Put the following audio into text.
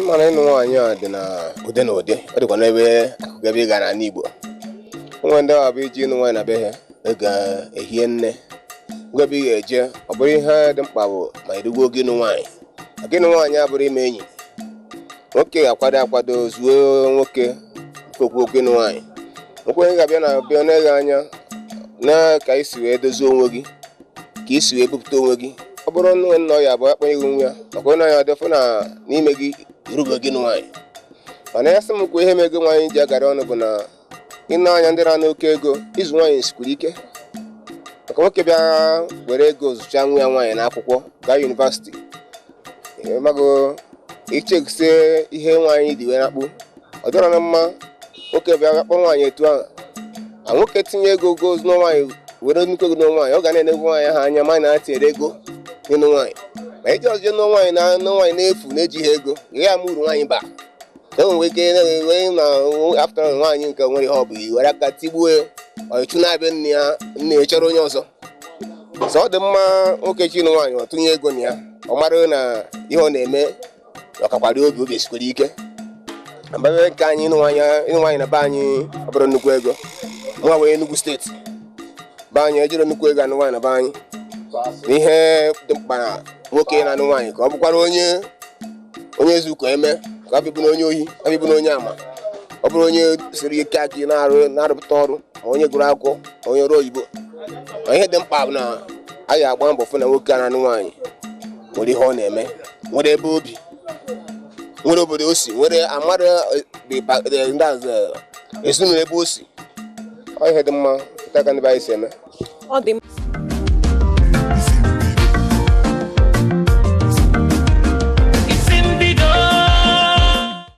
Ịma na ịnụ nwaanyị a dị na ụdị na ụdị, ọ dịkwa n'ebe akụkụ ebe ị gara n'ala Igbo. O nwere ndị ọ bụ iji ịnụ nwaanyị na be ha ego ehie nne ngwa ebe ị ga-eje. Ọ bụrụ ihe dị mkpa bụ ma erugo oge ịnụ nwaanyị, maka ịnụ nwaanyị abụrụ ime enyi. Nwoke ga-akwado akwado zuo nwoke okwu okwu ịnụ nwaanyị. Nwoke onye ga-abịa na bịa na-eghe anya na ka isi wee dozie onwe gị, ka isi wee bupụta onwe gị. Ọ bụrụ nne nna ya abụọ akpọnye gị nwa ya, maka onye ya dịfụ na n'ime gị irugo gị nụ nwaanyị. Mana ya sị m kwuo, ihe mego nwaanyị ji agara ọnụ bụ na ịna anya ndị na-ana oke ego ịzụ nwaanyị sikwuru ike, maka nwoke bịa were ego zụchaa nwa ya nwaanyị n'akwụkwọ gaa yunivasiti, mago ichekisie ihe nwaanyị dị wee nakpu, ọ dịrọ na mma. Nwoke bịa kpọrọ nwaanyị etu ahụ a, nwoke tinye ego go zụọ nwaanyị, were nnukwu ego n'ụlọ nwaanyị, ọ ga na-enegwu nwaanyị ahụ anya ma na tinyere ego n'ịnụ nwaanyị. Ma iji ọzọ nụọ nwaanyị na nụ nwaanyị n'efu na-ejighị ego ya ama uru nwaanyị ba e nwere ike na-enwe na after nwaanyị nke nwere ihe ọ bụ i were aka tigbuo ya, ọ chụ na-abịa nne ya, nne ya chọrọ onye ọzọ. Sọ ọ dị mma nwoke chi ịnụ nwaanyị, ọ tụnye ego na ya, ọ mara na ihe ọ na-eme ọkakwara obi, obi esikwara ike. Abanye nke anyị ịnụ nwaanyị na be anyị, ọ bụrụ nnukwu ego nwa wee Enugu steeti be anyị ejiri nnukwu ego anụ nwaanyị na be anyị. Na ihe dị mkpa na nwoke na-anụ nwaanyị ka ọ bụkwara onye onye ezuko eme, ka ọ bịbụ na onye ohi, ọ bịbụ na onye ama, ọ bụrụ onye siri ike aka na-arụ na-arụpụta ọrụ, ma onye gụrụ akwụkwọ, ma onye ọrụ oyibo. Ma ihe dị mkpa bụ na a ga-agba mbọ fụ na nwoke a na-anụ nwaanyị nwere ihe ọ na-eme, nwere ebe obi, nwere obodo o si, nwere amara ndị azụ ezinụlọ ebe o si. Ọ ihe dị mma pụta ka ndị be anyị si eme. Ọ dị.